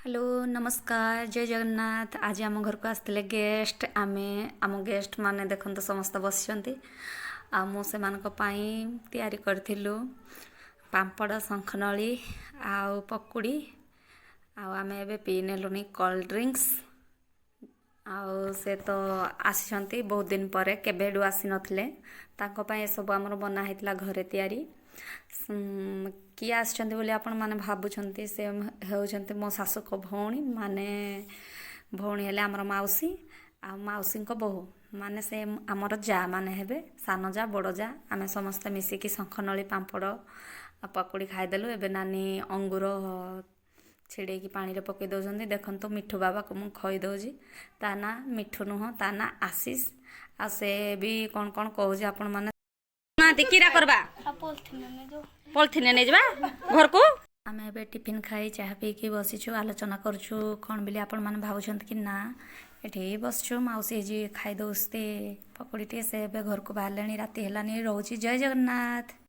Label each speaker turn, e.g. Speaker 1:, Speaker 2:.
Speaker 1: Hello, ନମସ୍କାର, ଜୟ ଜଗନ୍ନାଥ। ଆଜି ଆମ ଘରକୁ ଆସିଥିଲେ ଗେଷ୍ଟ। ଆମେ ଆମ ଗେଷ୍ଟ ମାନେ ଦେଖନ୍ତୁ, ସମସ୍ତେ ବସିଛନ୍ତି। ଆଉ ମୁଁ ସେମାନଙ୍କ ପାଇଁ ତିଆରି କରିଥିଲୁ ପାମ୍ପଡ଼, ଶଙ୍ଖନଳି ଆଉ ପକୁଡ଼ି। ଆଉ ଆମେ ଏବେ ପିଇ ନେଲୁଣି କୋଲ୍ଡ ଡ୍ରିଙ୍କସ୍। ଆଉ ସେ ତ ଆସିଛନ୍ତି ବହୁତ ଦିନ ପରେ, କେବେଠୁ ଆସିନଥିଲେ। ତାଙ୍କ ପାଇଁ ଏସବୁ ଆମର ବନା ହେଇଥିଲା ଘରେ ତିଆରି। କିଏ ଆସିଛନ୍ତି ବୋଲି ଆପଣମାନେ ଭାବୁଛନ୍ତି? ସେ ହେଉଛନ୍ତି ମୋ ଶାଶୁଙ୍କ ଭଉଣୀ, ମାନେ ଭଉଣୀ ହେଲେ ଆମର ମାଉସୀ ଆଉ ମାଉସୀଙ୍କ ବୋହୂ, ମାନେ ସେ ଆମର ଯା ମାନେ ହେବେ, ସାନ ଯା, ବଡ଼ ଯା। ଆମେ ସମସ୍ତେ ମିଶିକି ଶଙ୍ଖନଳି, ପାମ୍ପଡ଼ ଆଉ ପକୁଡ଼ି ଖାଇଦେଲୁ। ଏବେ ନାନୀ ଅଙ୍ଗୁର ଛିଡ଼େଇକି ପାଣିରେ ପକାଇ ଦେଉଛନ୍ତି। ଦେଖନ୍ତୁ, ମିଠୁ ବାବାକୁ ମୁଁ ଖୋଇ ଦେଉଛି। ତା ନାଁ ମିଠୁ ନୁହଁ, ତା ନାଁ ଆଶିଷ। ଆଉ ସେ ବି କ'ଣ କ'ଣ କହୁଛି ଆପଣମାନେ କିରା କରବା। ପଲିଥିନରେ ନେଇଯିବା ଘରକୁ। ଆମେ ଏବେ ଟିଫିନ୍ ଖାଇ, ଚାହା ପିଇକି ବସିଛୁ, ଆଲୋଚନା କରୁଛୁ। କ'ଣ ବୋଲି ଆପଣମାନେ ଭାବୁଛନ୍ତି କି? ନା, ଏଠି ବସିଛୁ। ମାଉସୀ ହେଇଛି ଖାଇ ଦେଉଛି ପକୁଡ଼ି ଟିକେ। ସେ ଏବେ ଘରକୁ ବାହାରିଲେଣି, ରାତି ହେଲାନି। ରହୁଛି, ଜୟ ଜଗନ୍ନାଥ।